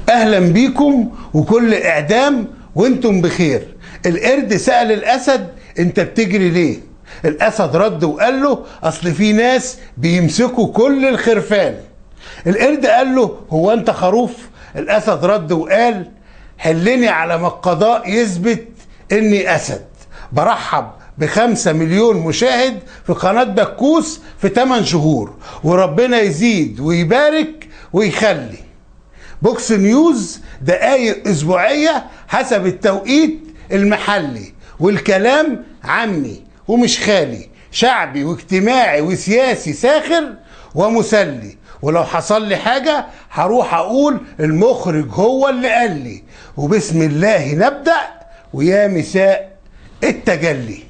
اهلا بيكم وكل اعدام وانتم بخير. القرد سأل الاسد انت بتجري ليه؟ الاسد رد وقال له اصل في ناس بيمسكوا كل الخرفان. القرد قال له هو انت خروف؟ الاسد رد وقال حلني على ما القضاء يثبت اني اسد. برحب ب5 مليون مشاهد في قناة بكوس في 8 شهور، وربنا يزيد ويبارك ويخلي. بوكس نيوز دقايق اسبوعية حسب التوقيت المحلي، والكلام عامي ومش خالي، شعبي واجتماعي وسياسي ساخر ومسلي. ولو حصل لي حاجة هروح اقول المخرج هو اللي قال لي. وبسم الله نبدأ، ويا مساء التجلي.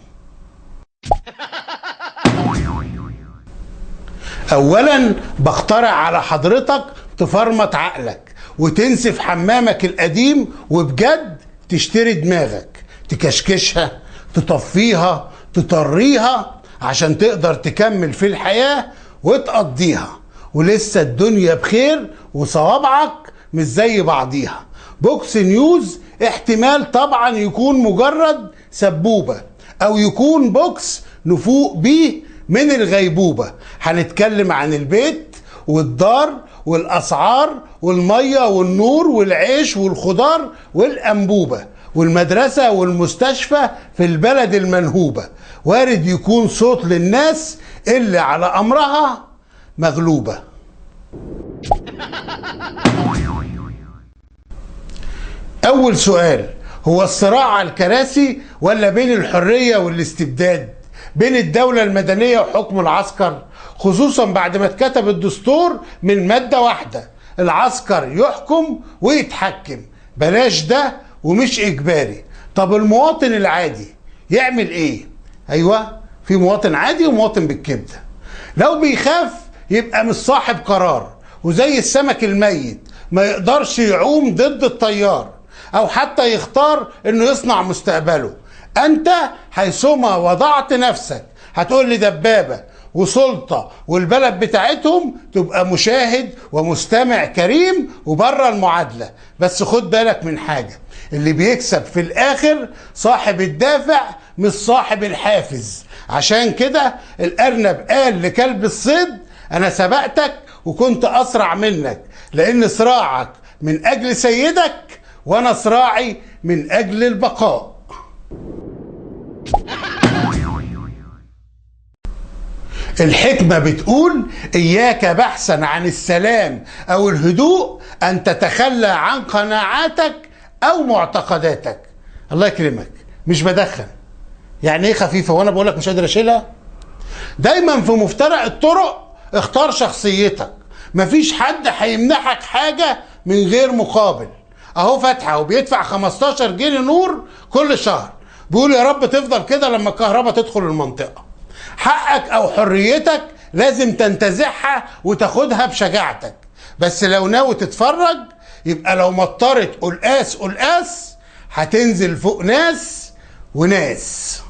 اولا بخترع على حضرتك تفرمط عقلك وتنسف حمامك القديم، وبجد تشتري دماغك، تكشكشها، تطفيها، تطريها عشان تقدر تكمل في الحياة وتقضيها. ولسه الدنيا بخير وصوابعك مش زي بعضيها. بوكس نيوز احتمال طبعا يكون مجرد سبوبة، او يكون بوكس نفوق بيه من الغيبوبة. هنتكلم عن البيت والدار والاسعار والمية والنور والعيش والخضار والانبوبة والمدرسة والمستشفى في البلد المنهوبة. وارد يكون صوت للناس اللي على امرها مغلوبة. اول سؤال، هو الصراع على الكراسي ولا بين الحرية والاستبداد؟ بين الدولة المدنية وحكم العسكر، خصوصا بعد ما اتكتب الدستور من مادة واحدة، العسكر يحكم ويتحكم. بلاش ده ومش اجباري. طب المواطن العادي يعمل ايه؟ ايوه، في مواطن عادي ومواطن بالكبدة. لو بيخاف يبقى مش صاحب قرار، وزي السمك الميت ما يقدرش يعوم ضد التيار، او حتى يختار انه يصنع مستقبله. انت حيثما وضعت نفسك هتقول لي دبابة وسلطة والبلد بتاعتهم، تبقى مشاهد ومستمع كريم وبره المعادلة. بس خد بالك من حاجة، اللي بيكسب في الاخر صاحب الدافع مش صاحب الحافز. عشان كده الارنب قال لكلب الصيد انا سبقتك وكنت اسرع منك، لان صراعك من اجل سيدك وانا صراعي من اجل البقاء. الحكمة بتقول إياك بحثا عن السلام أو الهدوء أن تتخلى عن قناعاتك أو معتقداتك. الله يكرمك، مش بدخن. يعني إيه خفيفة وأنا بقولك مش قادر أشيلها؟ دايما في مفترق الطرق اختار شخصيتك، مفيش حد هيمنحك حاجة من غير مقابل. أهو فتحة وبيدفع 15 جنيه نور كل شهر، بيقول يا رب تفضل كده لما الكهرباء تدخل المنطقة. حقك او حريتك لازم تنتزعها وتاخدها بشجاعتك. بس لو ناوي تتفرج يبقى لو مطرت قلقاس قلقاس هتنزل فوق ناس وناس.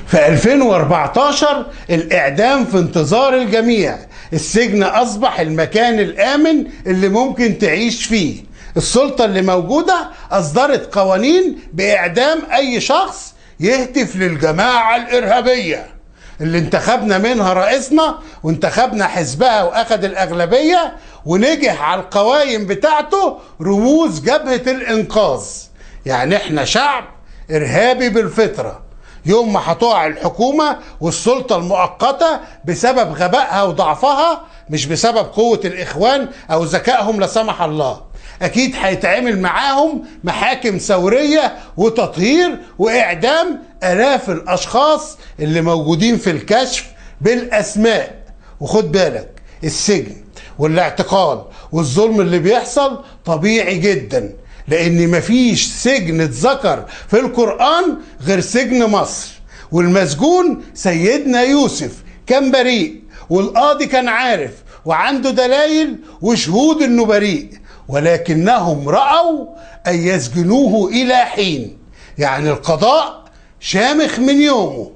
في 2014 الاعدام في انتظار الجميع. السجن اصبح المكان الامن اللي ممكن تعيش فيه. السلطة اللي موجودة أصدرت قوانين بإعدام أي شخص يهتف للجماعة الإرهابية اللي انتخبنا منها رئيسنا وانتخبنا حزبها وأخذ الأغلبية ونجح على القوائم بتاعته رموز جبهة الإنقاذ. يعني احنا شعب إرهابي بالفطرة. يوم ما هتقع الحكومة والسلطة المؤقتة بسبب غبائها وضعفها، مش بسبب قوة الإخوان أو ذكائهم لا سمح الله، أكيد هيتعمل معاهم محاكم ثورية وتطهير وإعدام آلاف الأشخاص اللي موجودين في الكشف بالأسماء. وخد بالك، السجن والاعتقال والظلم اللي بيحصل طبيعي جدا، لأن مفيش سجن اتذكر في القرآن غير سجن مصر، والمسجون سيدنا يوسف كان بريء، والقاضي كان عارف وعنده دلائل وشهود انه بريء، ولكنهم رأوا أن يسجنوه إلى حين. يعني القضاء شامخ من يومه.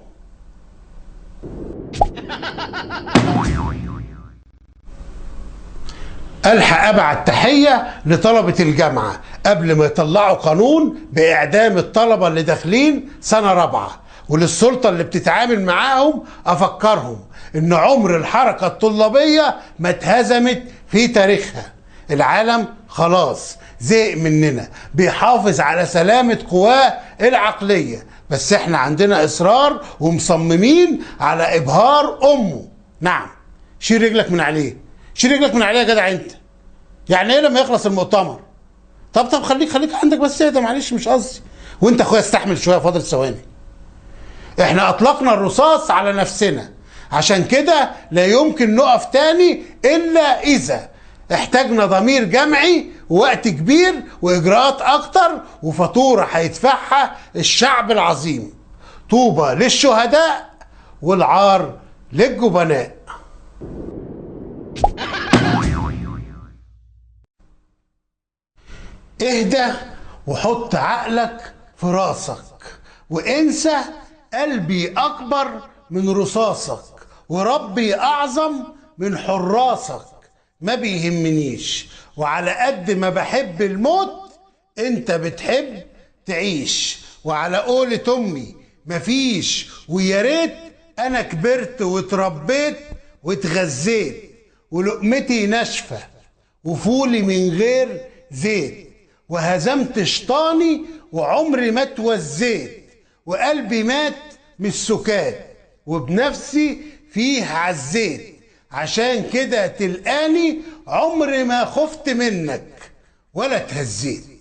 ألحق أبعت تحية لطلبة الجامعة قبل ما يطلعوا قانون بإعدام الطلبة اللي داخلين سنة رابعة، وللسلطة اللي بتتعامل معاهم أفكرهم إن عمر الحركة الطلابية ما اتهزمت في تاريخها. العالم خلاص زهق مننا، بيحافظ على سلامة قواه العقلية، بس احنا عندنا إصرار ومصممين على إبهار أمه. نعم، شيل رجلك من عليه، شيل رجلك من عليه يا جدع انت. يعني ايه لما يخلص المؤتمر؟ طب خليك عندك بس اهدى، معلش مش قصدي. وانت اخويا استحمل شوية، فاضل ثواني. احنا اطلقنا الرصاص على نفسنا، عشان كده لا يمكن نقف تاني الا اذا احتاجنا ضمير جمعي ووقت كبير واجراءات اكتر وفاتوره هيدفعها الشعب العظيم. طوبى للشهداء والعار للجبناء. اهدى وحط عقلك في راسك وانسى قلبي اكبر من رصاصك وربي اعظم من حراسك. ما بيهمنيش، وعلى قد ما بحب الموت انت بتحب تعيش، وعلى قولة امي مفيش، ويا ريت انا كبرت وتربيت واتغذيت ولقمتي ناشفة وفولي من غير زيت، وهزمت شيطاني وعمري ما اتوزيت، وقلبي مات من السكات وبنفسي فيه عزيت، عشان كده تلقاني عمري ما خفت منك ولا اتهزيت.